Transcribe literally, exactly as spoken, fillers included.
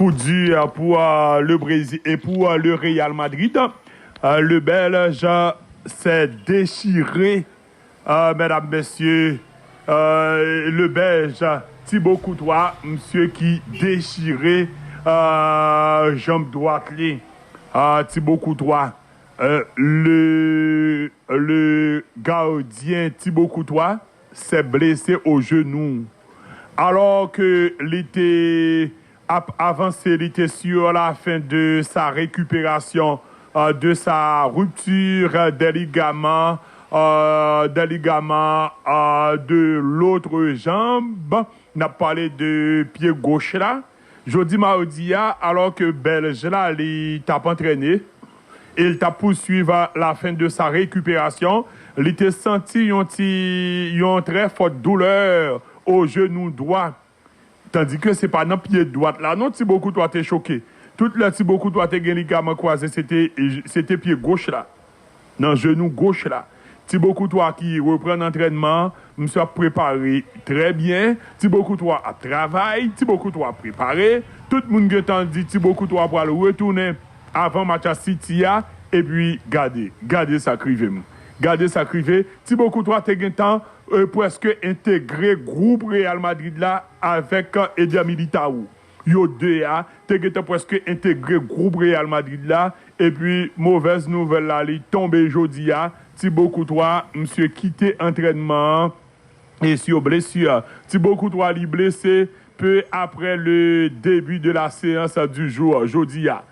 Coup dur pour euh, le Brésil et pour euh, le Real Madrid. Euh, le Belge s'est déchiré, euh, mesdames, messieurs. Euh, le Belge, Thibaut Courtois, monsieur qui déchirait euh, jambe droite. Li. Euh, Thibaut Courtois, euh, le, le gardien Thibaut Courtois s'est blessé au genou. Alors que li te ap avanse, li te sur la fin de sa récupération euh, de sa rupture des ligaments, euh, des ligaments euh, de l'autre jambe. N ap pale de pye goch la. Jodi mawdi a, alò ke Bèlj la, li t ap antrene e l t ap pouswiv la fen de sa rekiperasyon, li te santi yon ti, yon trè fòt doulè o jenou dwa. Tandike se pa nan pye dwat la non Tibo Koutwa te choke. Tout lè Tibo Koutwa te gen ligaman kwaze, se te, se te pye goch la, nan jenou goch la. Tibo Koutwa ki reprann antrènman an, misye ap prepare trè byen. Tibo Koutwa ap travay, Tibo Koutwa ap prepare. Tout moun gentan di Tibo Koutwa pral retounen avan match a City a. Epi gade, gade sa k rive m. Gade sa k rive. Tibo Koutwa te gentan euh, prèske entegre gwoup Real Madrid la avèk Eder Militao. Yo de a te gentan prèske entegre gwoup Real Madrid la. Epi movèz nouvèl la, li tonbe jodi a. Tibo Koutwa, misye kite antrènman an e sur blessure. Tibo Koutwa, li blese peu après le début de la séance du jour, jodi a.